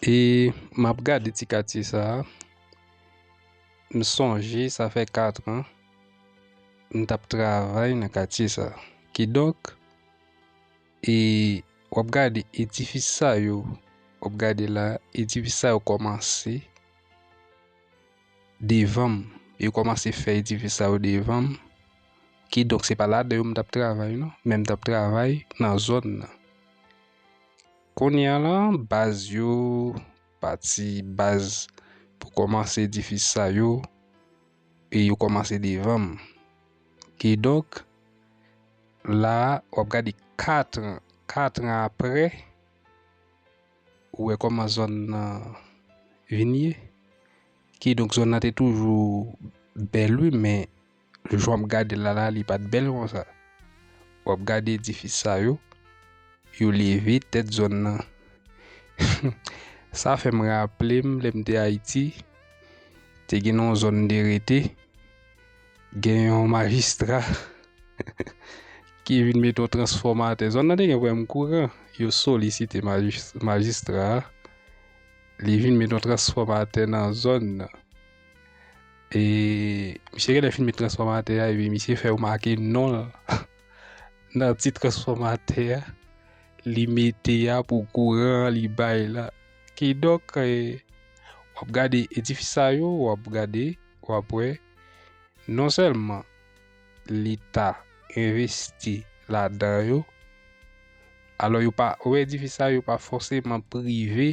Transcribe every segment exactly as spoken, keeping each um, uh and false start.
E m ap gade ti katye sa a. M sonje sa fè kat an m t ap travay nan katye sa a. Kidonk, e w ap gade edifis sa yo, w ap gade la, edifis sa yo kòmanse devan m. Yo kòmanse fè edifis sa yo devan m. Kidonk, se pa ladan yo m t ap travay non, men m t ap travay nan zòn nan. Kounye a la, baz yo, pati baz pou kòmanse edifis sa yo, e yo kòmanse devan m. Kidonk, la a, w ap gade kat an, kat an apre, ou wè kòman zòn nan vin ye. Kidonk, zòn nan te toujou bèl, wi, men jan w ap gade l la, la, li pa t bèl konsa. W ap gade edifis sa yo, yo leve tèt zòn nan. Sa fè m raple m, lè m te Ayiti, te gen yon zòn m te rete, gen yon majistra ki vin mete yon transfòmatè. Zòn nan te gen pwoblèm kouran. Yo solisite majis-, majistra a. Li vin mete yon transfòmatè nan zòn nan. E misye genlè fin mete transfòmatè a, epi misye fè yo make non l nan ti transfòmatè a. Li mete a pou kouran an, li bay la. Kidonk, e, w ap gade edifis sa yo, w ap gade, w ap wè, non sèlman Leta envesti ladan yo, alò yo pa, ou wè edifis sa yo pa fòseman prive,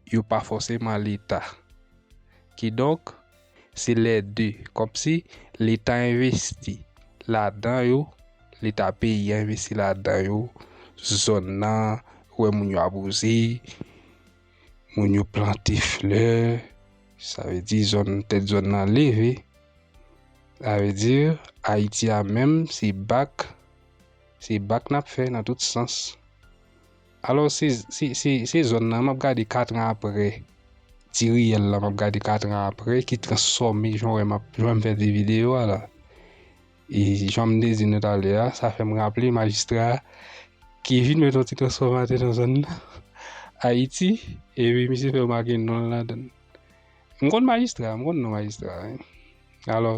yo pa fòseman Leta. Kidonk, se lè de. Kòmsi Leta envesti ladan yo, Leta peyi a envesti ladan yo, zòn nan, ou wè moun yo ap wouze, moun yo plante flè, sa vle di zòn, tèt zòn nan leve. Sa vle di, Ayiti a menm, se bak, se bak n ap fè nan tout sans. Alò, se, se, se, se zòn nan, m ap gade kat an apre, ti riyèl la, m ap gade kat an apre, ki transfòme, jan w wè m ap, jan m fè ti videyo a la. E jan m te di nou talè a, sa fè m raple majistra a, ki vin mete yon ti transfòmatè nan zòn nan, Ayiti, epi misye fè yo make non l ladan l. M konn majistra, m konn non majistra a, wi. Alò,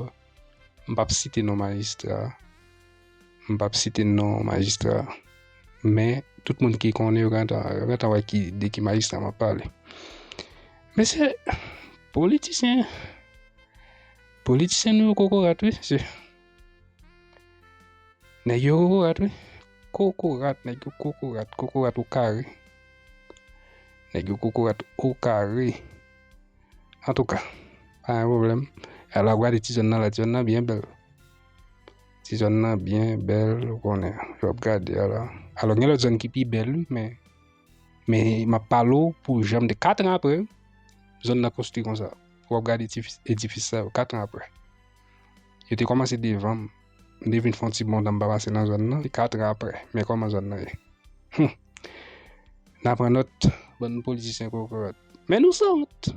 m p ap site non majistra a. M p ap site non majistra a. Men, tout moun ki konnen yo gentan, yo gentan wè ki, de ki majistra m ap pale. Mesye, politisyen, politisyen nou yo kokorat, wi, mesye. Nèg yo kokorat, wi. Kokorat, nèg yo kokorat, kokorat o kare. Nèg yo kokorat o kare. Antouka, pa gen pwoblèm. Alò, ap gade ti zòn nan la, ti zòn nan byen bèl. Ti zòn nan byen bèl, ou konnen. Yo ap gade, alò. Alò, gen lòt zòn ki pi bèl, wi, men, men m ap pale w pou jan m te, kat an apre, zòn nan konstwi konsa. W ap gade edifis, edifis sa yo, kat an apre. Yo te kòmanse devan m. M te vin fè yon ti bontan m pa pase nan zòn nan. Se kat an apre. Men kòman zòn nan ye. Hum. N a pran nòt, bann politisyen kokorat. Men nou sanwont.